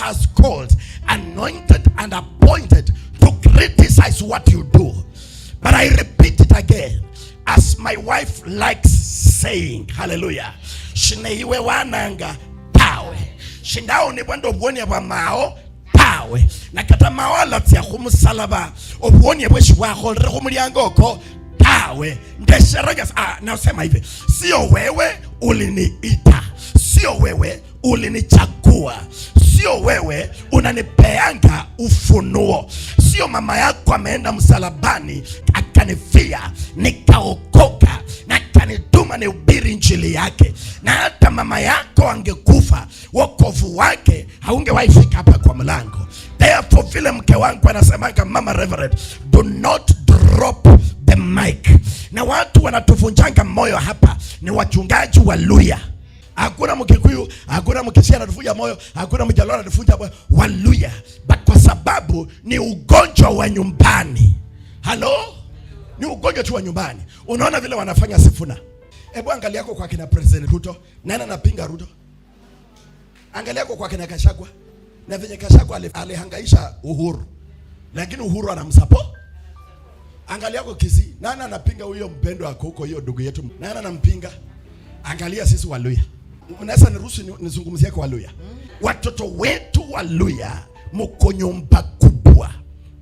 has called, anointed and appointed to criticize what you do. But I repeat it again, as my wife likes saying, hallelujah. Shineiwe wananga tawe. Shindaonebwa nde obuwonia bwa mao tawe. Na kata mao alatsia khumusalaba obuwonia bweshi bwakholere khumulyango oko tawe. Ndesherega nasema hivi, sio wewe uliniita, sio wewe ulinichagua, sio wewe unanipeanga ufunuo, sio mama yako ameenda msalabani akanifia nikaokoka na akanituma nihubiri injili yake. Na hata mama yako angekufa, wokovu wake haungewahi fika hapa kwa mlango. Therefore, vile mke wangu anasemanga, "Mama Reverend, do not drop the mic." Na watu wanatuvunjanga moyo hapa ni wachungaji wa Luya. Hakuna Mkikuyu, hakuna Mkisia anatuvunja moyo, hakuna Mjaluo anatuvunja moyo, Waluya. But kwa sababu ni ugonjwa wa nyumbani. Halo? Ni ugonjwa tu wa nyumbani. Unaona vile wanafanya Sifuna. Hebu angalia yako kwa kina President Ruto. Nani anapinga Ruto? Angalia yako kwa kina Gachagua. Na venye Gachagua alihangaisha Uhuru. Lakini Uhuru anamsupport. Angalia yako Kisii. Nani anapinga huyo mpendo wako huko, hiyo ndugu yetu? Nani anampinga? Angalia sisi Waluya. Unaweza niruhusu nizungumzie kwa Waluya? Watoto wetu Waluya, mko nyumba kubwa.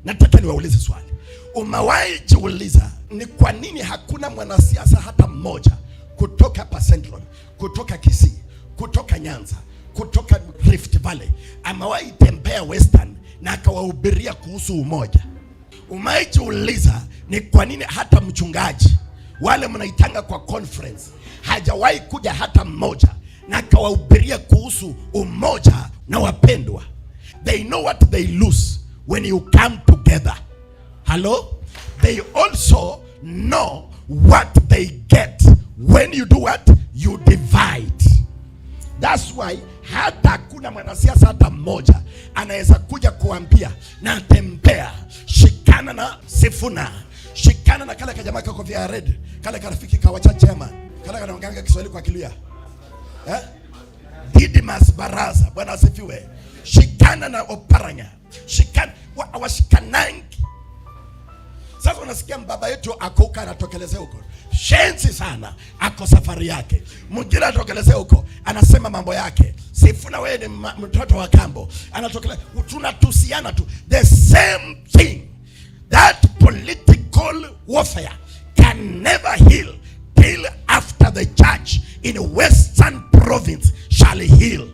Nataka niwaulize swali. Umewahi jiuliza ni kwa nini hakuna mwanasiasa hata mmoja kutoka hapa Central, kutoka Kisii, kutoka Nyanza, kutoka Rift Valley amewahi tembea Western na akawahubiria kuhusu umoja? Umewahi jiuliza ni kwa nini hata mchungaji wale mnaitanga kwa conference hajawahi kuja hata mmoja na akawahubiria kuhusu umoja na wapendwa? They know what they lose when you come together. Hello? They also know what they get when you do what? You divide. That's why hata hakuna mwanasiasa hata mmoja anaweza kuja kuambia natembea, shikana na Sifuna, shikana na kale kajamaa kako vya red, kale karafiki kawacha chema, kale kanaongea Kiswahili kwa Kiluya, eh? Didmas Baraza, Bwana asifiwe. Shikana na Oparanya, shikana washikanangi. Sasa unasikia baba yetu akouka anatokelezea huko, shenzi sana, ako safari yake. Mwingine anatokelezea huko, anasema mambo yake. Sifuna, wewe ni mtoto wa kambo, anatokelea. Tunatusiana tu, the same thing. That political warfare can never heal till after the church in Western Province shall heal.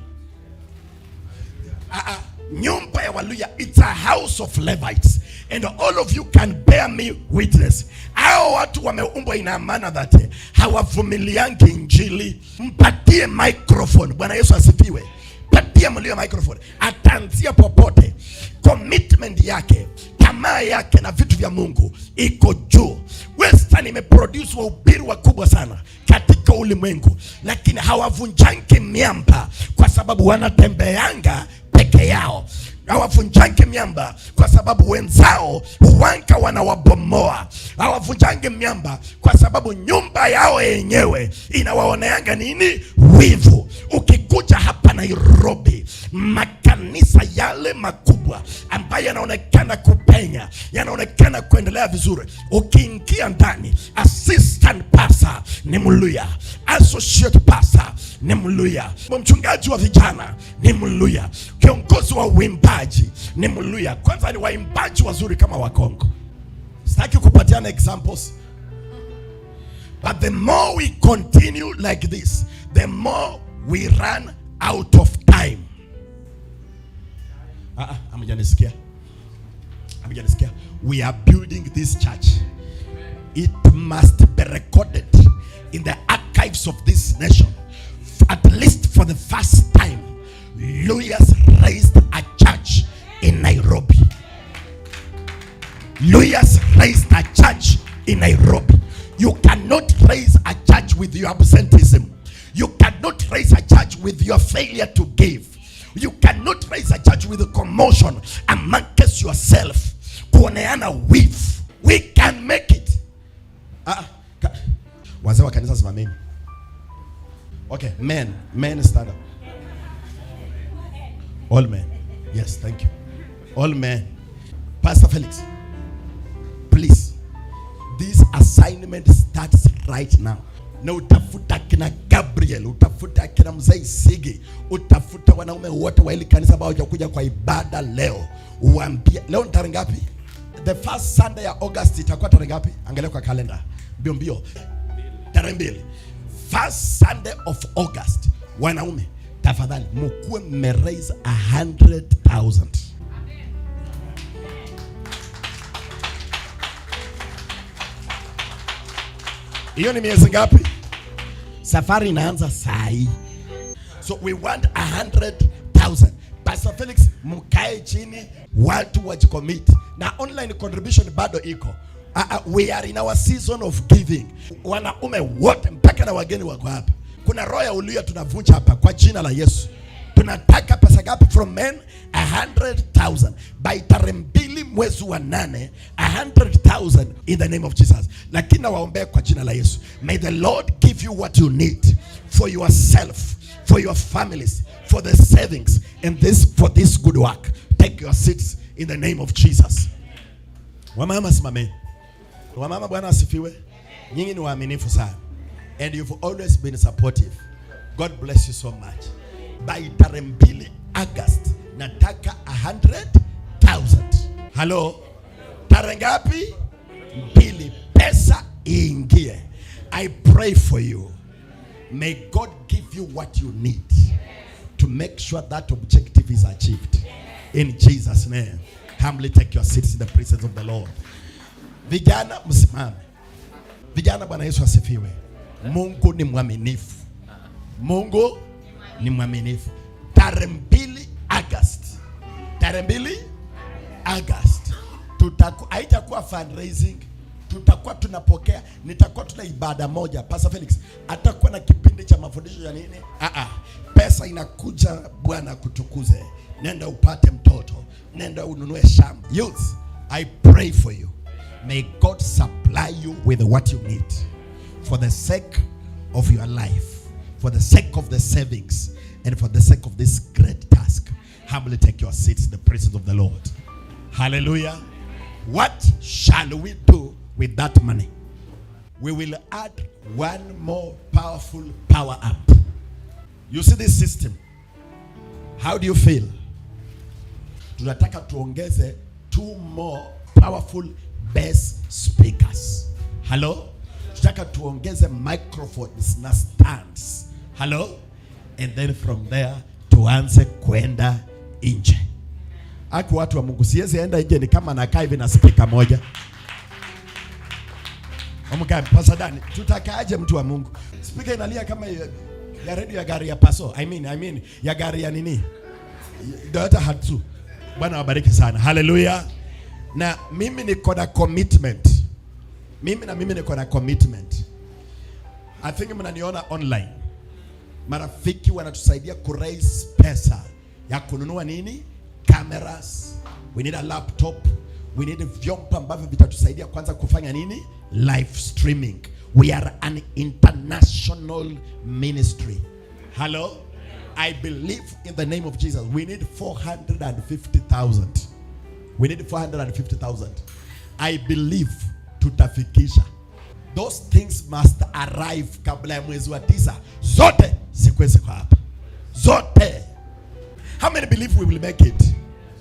Nyumba ya Waluya, it's a house of Levites and all of you can bear me witness. Hao watu wameumbwa ina maana that hawavumiliangi injili. Mpatie microphone. Bwana Yesu asifiwe. Patie mlio microphone, ataanzia popote. Commitment yake, tamaa yake na vitu vya Mungu iko juu. Western imeproduce wahubiri wakubwa sana katika ulimwengu, lakini hawavunjangi miamba kwa sababu wanatembeanga peke yao. Hawavunjangi miamba kwa sababu wenzao huwanga wanawabomoa. Hawavunjangi miamba kwa sababu nyumba yao yenyewe inawaoneanga nini? Wivu. Ukikuja hapa Nairobi, makanisa yale makubwa ambayo yanaonekana kupenya, yanaonekana kuendelea vizuri, ukiingia ndani, assistant pastor ni Mluya, associate pastor ni Mluya, mchungaji wa vijana ni Mluya, kiongozi wa uimbaji ni Mluya. Kwanza ni waimbaji wazuri kama Wakongo. Sitaki kupatiana examples, but the more we continue like this, the more we run out of time. Ah, ah, hamjanisikia? Hamjanisikia? We are building this church. It must be recorded in the archives of this nation. At least for the first time, Luyas raised a church in Nairobi. Luyas raised a church in Nairobi. You cannot raise a church with your absenteeism. You cannot raise a church with your failure to give. You cannot raise a church with a commotion amongst yourself. Kuoneana wivu. We can make it. Ah, wazee wa kanisa simameni. Okay, men, men stand up. All men. Yes, thank you. All men. Pastor Felix, please. This assignment starts right now. Na utafuta kina Gabriel, utafuta kina Mzee Sigi, utafuta wanaume wote wa hili kanisa ambao hawajakuja kwa ibada leo. Uambie leo ni tarehe ngapi? The first Sunday ya August itakuwa tarehe ngapi? Angalia kwa kalenda. Mbio mbio. Tarehe 2. First Sunday of August. Wanaume, tafadhali mkuwe mmeraise 100,000. Hiyo ni miezi ngapi? Safari inaanza saa hii. So we want 100,000. Pastor Felix, mkae chini, watu wajicommit. Na online contribution bado iko. We are in our season of giving. Wanaume wote mpaka na wageni wako hapa. Kuna roho ya ulia tunavunja hapa kwa jina la Yesu. Tunataka pesa ngapi from men? 100,000. By tarehe 2 mwezi wa 8, 100,000 in the name of Jesus. Lakini nawaombea kwa jina la Yesu. May the Lord give you what you need for yourself, for your families, for the savings, and this for this good work. Take your seats in the name of Jesus. Wamama simameni. Wamama, Bwana asifiwe. Nyinyi ni waaminifu sana. And you've always been supportive. God bless you so much. By tarehe 2 August nataka 100,000. Hello? Tarehe ngapi? 2. Pesa iingie. I pray for you. May God give you what you need to make sure that objective is achieved. In Jesus' name. Humbly take your seats in the presence of the Lord. Vijana msimame. Vijana, Bwana Yesu asifiwe. Mungu ni mwaminifu. Mungu ni mwaminifu. Tarehe 2 August. Tarehe 2 August. Haitakuwa fundraising. Tutakuwa tunapokea, nitakuwa tuna ibada moja. Pastor Felix atakuwa na kipindi cha mafundisho ya nini? Pesa inakuja, Bwana kutukuze. Nenda upate mtoto, nenda ununue shamba. Youth, I pray for you. May God supply you with what you need for the sake of your life, for the sake of the savings, and for the sake of this great task. Humbly take your seats in the presence of the Lord. Hallelujah. What shall we do with that money? We will add one more powerful power up. You see this system? How do you feel? Tunataka tuongeze 2 more powerful bass speakers. Hello? Tunataka tuongeze microphones na stands. Hello? And then from there tuanze kwenda nje. Aku watu wa Mungu, siwezi enda nje ni kama nakaa hivi na speaker moja. Omka Pastor Dani, tutakaaje mtu wa Mungu? Speaker inalia kama ya radio ya gari ya paso. I mean ya gari ya nini? Toyota Hatsu. Bwana wabariki sana. Hallelujah. Na mimi niko na commitment. Mimi niko na commitment. I think mnaniona online. Marafiki wanatusaidia ku raise pesa ya kununua nini? Cameras. We need a laptop. We need vyombo ambavyo vitatusaidia kwanza kufanya nini? Live streaming. We are an international ministry. Hello? I believe in the name of Jesus. We need 450,000. We need 450,000. I believe tutafikisha. Those things must arrive kabla ya mwezi wa 9. Zote sikwezi kwa hapa. Zote. How many believe we will make it?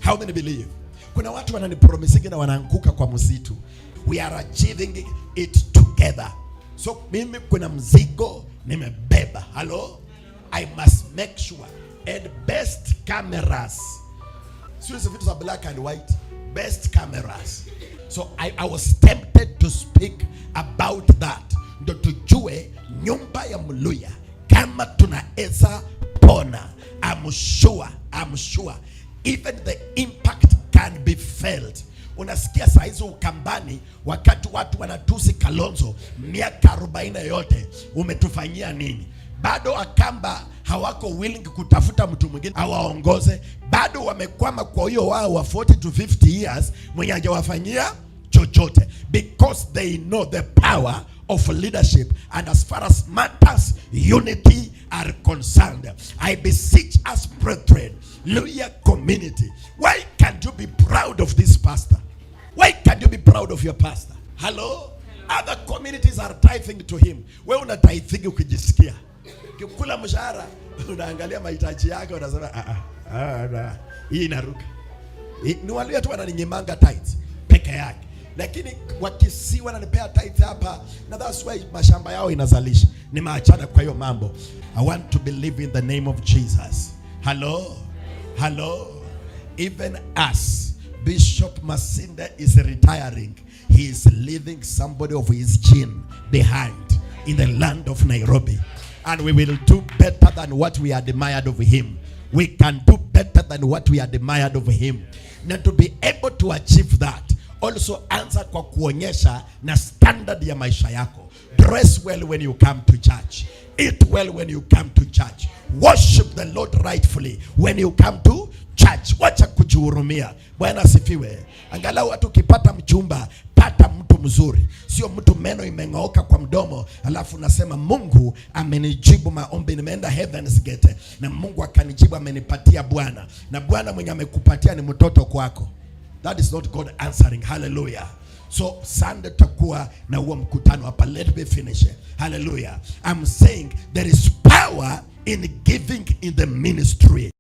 How many believe? Kuna watu wananipromising na wanaanguka kwa msitu. We are achieving it together. So mimi kuna mzigo nimebeba. Hello? I must make sure. And best cameras. Sio hizo vitu za black and white. Best cameras. So I was tempted to speak about that. Ndo tujue nyumba ya Mluya kama tunaweza pona. I'm sure. Even the impact can be felt. Unasikia saa hizo Ukambani wakati watu wanatusi Kalonzo miaka 40 yote, umetufanyia nini? Bado Akamba hawako willing kutafuta mtu mwingine awaongoze, bado wamekwama kwa hiyo wao wa 40 to 50 years mwenye hajawafanyia chochote, because they know the power of leadership, and as far as matters unity are concerned, I beseech us brethren, Luhya community community. Why can't you be proud of this pastor? Why can't you be proud of your pastor? Hello? Other communities are tithing to him. Wewe una tithing ukijisikia. Ukikula mshahara unaangalia mahitaji yako, unasema, "Ah, ah, ah, hii inaruka." Ni wale tu wananinyimanga tithes peke yake, lakini Wakisii wananipea tithe hapa, na that's why mashamba yao inazalisha. Nimeachana kwa hiyo mambo. I want to believe in the name of Jesus. Hello, hello. Even us, Bishop Masinde is retiring. He is leaving somebody of his gene behind in the land of Nairobi. And we will do better than what we admired of him. We can do better than what we admired of him. Na to be able to achieve that, also anza kwa kuonyesha na standard ya maisha yako. Dress well when you come to church. Eat well when you come to church. Worship the Lord rightfully when you come to church. Wacha kujihurumia. Bwana asifiwe. Angalau hata ukipata mchumba, pata mtu mzuri, sio mtu meno imeng'ooka kwa mdomo, alafu unasema, "Mungu amenijibu maombi, nimeenda Heaven's Gate na Mungu akanijibu, amenipatia Bwana," na Bwana mwenye amekupatia ni mtoto kwako. That is not God answering. Hallelujah. So Sunday tutakuwa na huo mkutano hapa. Let me finish. Hallelujah. I'm saying there is power in giving in the ministry.